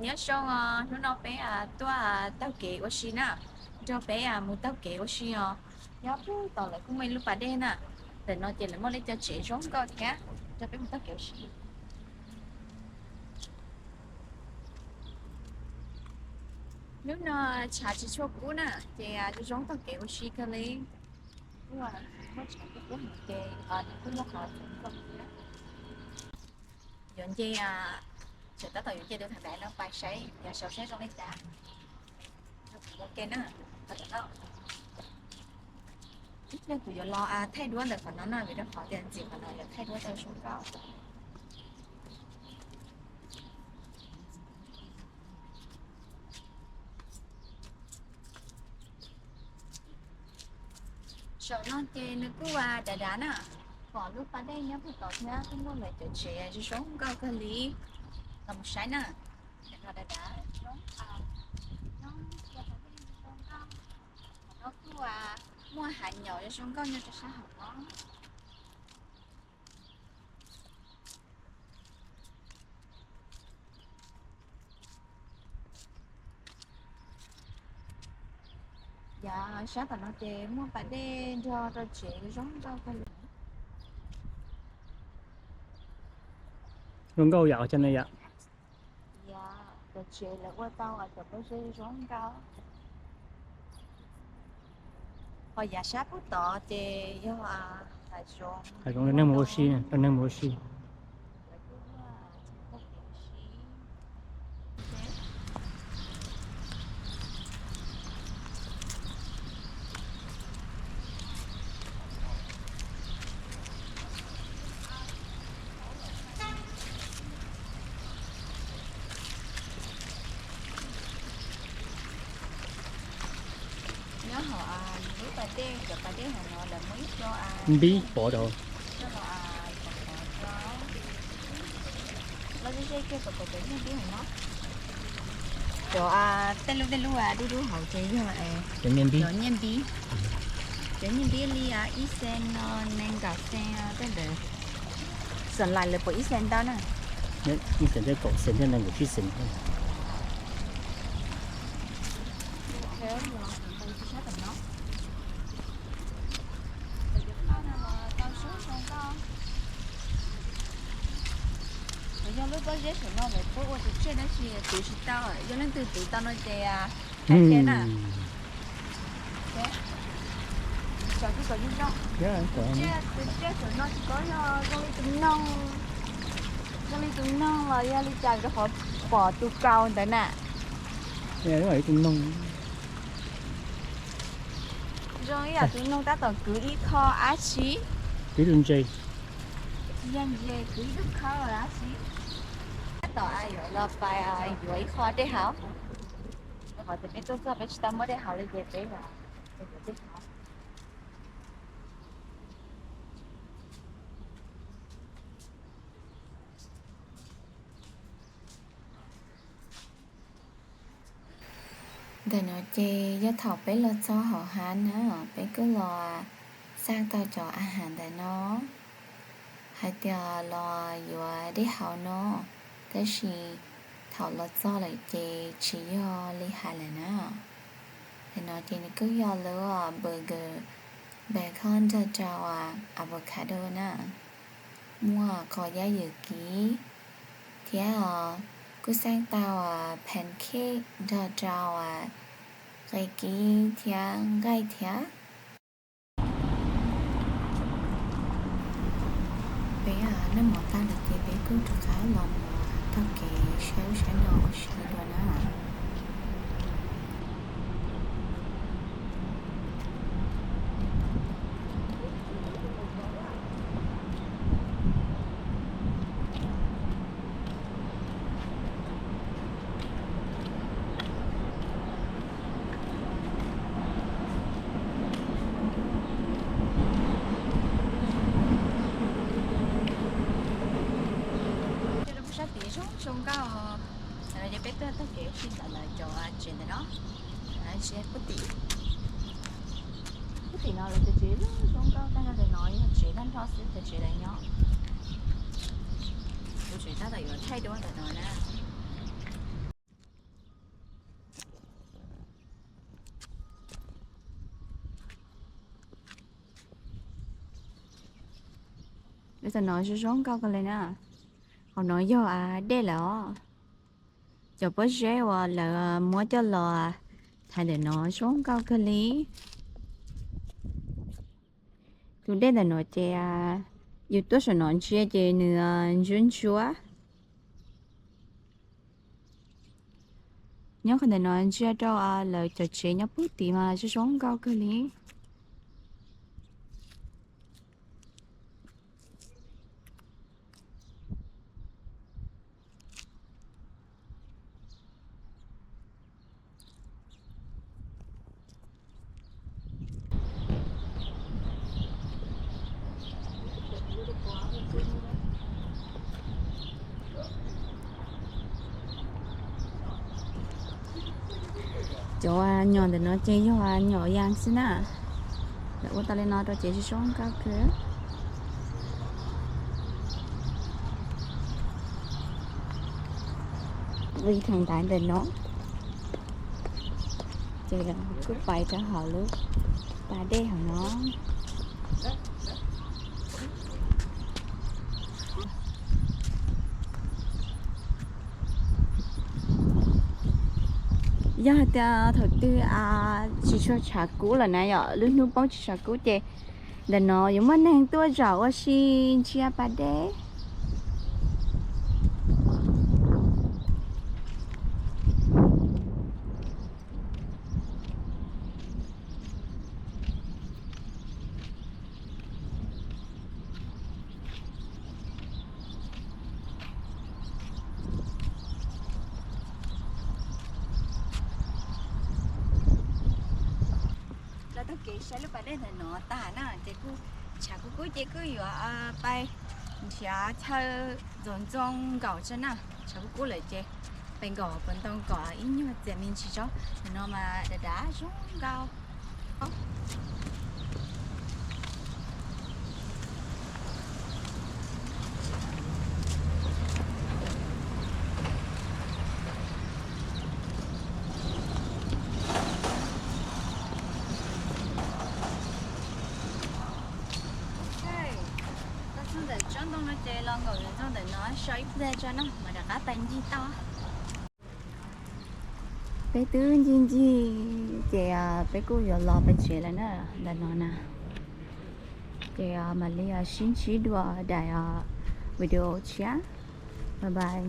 Nyob zoo os, hnub no peb tuaj taug kev ua si na, nrog peb mus taug kev ua si os. Nyob puag tom lawv kuj muaj ib lub pas dej na, ntawm no ces lawv muaj li cov tsev zoo nkauj thiab, nrog peb mus taug kev ua si. Hnub no tshav tsis tshua kub na, ces zoo zoo taug kev ua si kawg li. Kuj muaj tshav kub kub heev ces nws kuj muaj qhov zoo nkauj thiab. Yuav nce, tseem tab tom yuav nce tus thav daim no pais saib, yuav xyuas saib zoo li cas. Ua ke na, qhov tom no. Ib pliag kuv yuav los thaij duab ntawm qhov no na, vim rau qhov tias ntxim qhov no yuav thaij duab tau zoo nkauj. Saum no ces nws kuj dav dav na, pom lub pas dej nyob puag tod thiab kuj muaj lawv cov tsev zoo zoo nkauj kawg li. Los mus saib na, no dav dav, no kuj muaj hav nyom zoo zoo nkauj nyob rau sab hauv no. Yav sab tom no ces muaj pas dej nrog rau tsev zoo nkauj kawg li. Zoo nkauj yam cov no yom. Cov tsev lawv ua tau cov pob zeb zoo nkauj. Ho yav sab puag tod ces yog hav zoov, hav zoov rau neeg mus ua si, rau neeg mus ua si. Nyob hauv lub pas dej, cov pas dej hauv no lawv muaj ib co npib pov rau, los ze ze kiag kom pom cov nyiaj npib hauv no. Cov tej lub tej lub dub dub hauv ces yog cov nyiaj npib, cov nyiaj npib. Cov nyiaj npib li ib xees no, nees nkaum xees tej ntawd. Xam lais lawv puas ib xees ntau na? Ib xees thiab kaum xees thiab nees nkaum tsib xees. Yog lub pob zeb saum no lawv puab ua tus tsiaj tab sis twv tsis tau, yog leej twg twv tau no ces hais thiab na. Tus tsiaj, tus tsiaj saum no tsis paub yog zoo li tus noog, zoo li tus noog los yog li cas rau qhov pom tus kaus ntawd na. Zoo ib yam tus noog tab tom kwv ib qho dab tsi, kwv tus ntses, yog ntses kwv ib tug khawb dab tsi. Tab tom yuav los pais yuav ib qho dej haus, rau qhov tias peb tuaj txog peb tsis tau muaj dej haus li ces peb yuav dej haus. Ntawm no ces yog thaum peb los txog hauv hav na, peb kuj los xaj tau cov a has ntawm no, hais tias los yuav dej haus no, tab sis thaum los txog lawm ces tsis yog li hais lawm na. Ntawm no ces nws kuj yog lub burger bacon nrog rau avocado na, muaj qos yab yawm kiv thiab kuj xaj tau pancake nrog rau qe kib thiab nqaij thiab. Peb noj mov tag lawm ces peb kuj rov qab los mus taug kev saib ub saib no ua si dua na. Sab tid zoo zoo nkauj. Ntawm no ces peb tuaj taug kev ua si ntawm lawv cov tsev ntawm no. Tsev puag tim, puag tim no lawv cov tsev zoo zoo nkauj, tag nrho ntawm no yog tsev tag nrho xwb, cov tsev lawv nyob. Kuv tseem tab tom yuav thaij duab ntawm no na. Lub tam no zoo zoo nkauj kawg li na. Hauv no yog dej lawm os. Cov pob zeb uas lawv muab coj los thaiv ntawm no zoo nkauj kawg li. Tus dej ntawm no ces yus tuaj saum no ntsia ces nws ntsuab ntsuab. Nyob qhov ntawm no ntsia rau lawv cov tsev nyob puag tid mas zoo zoo nkauj kawg li. Cov nyom ntawm no ces yog nyom yas xwb na. Lawv ua tau li no rau ces zoo zoo nkauj kawg. Li theem ntaiv ntawm no ces kuj pais rau hauv lub pas dej hauv no. Yog hais tias thaum twg tsis tshua tshav kub lawm na yom, lub hnub poob tsis tshav kub ces ntawm no yuav muaj neeg tuaj zaum ua si ntsia pas dej. Los taug kev saib lub pas dej ntawm no tag na ces kuj tshav kub kub ces kuj yuav pais nrhiav chaw ntxoov ntxoo nkaum tso na. Tshav kub kub lawm ces pais nkaum puas ntoo kom ib nyuag txias me ntsis tso. Ntawm no mas dav dav zoo nkauj. Tau txog ntawm tsob ntoo no ces los nkaum ntawm ntawm no so ib pliag tso na mas rov qab pais ncig tau. Peb twb ncig ncig ces peb kuj yuav los pem tsev lawm na, ntawm no na. Ces mam li sib ntsib dua daim video tshiab. Bye bye.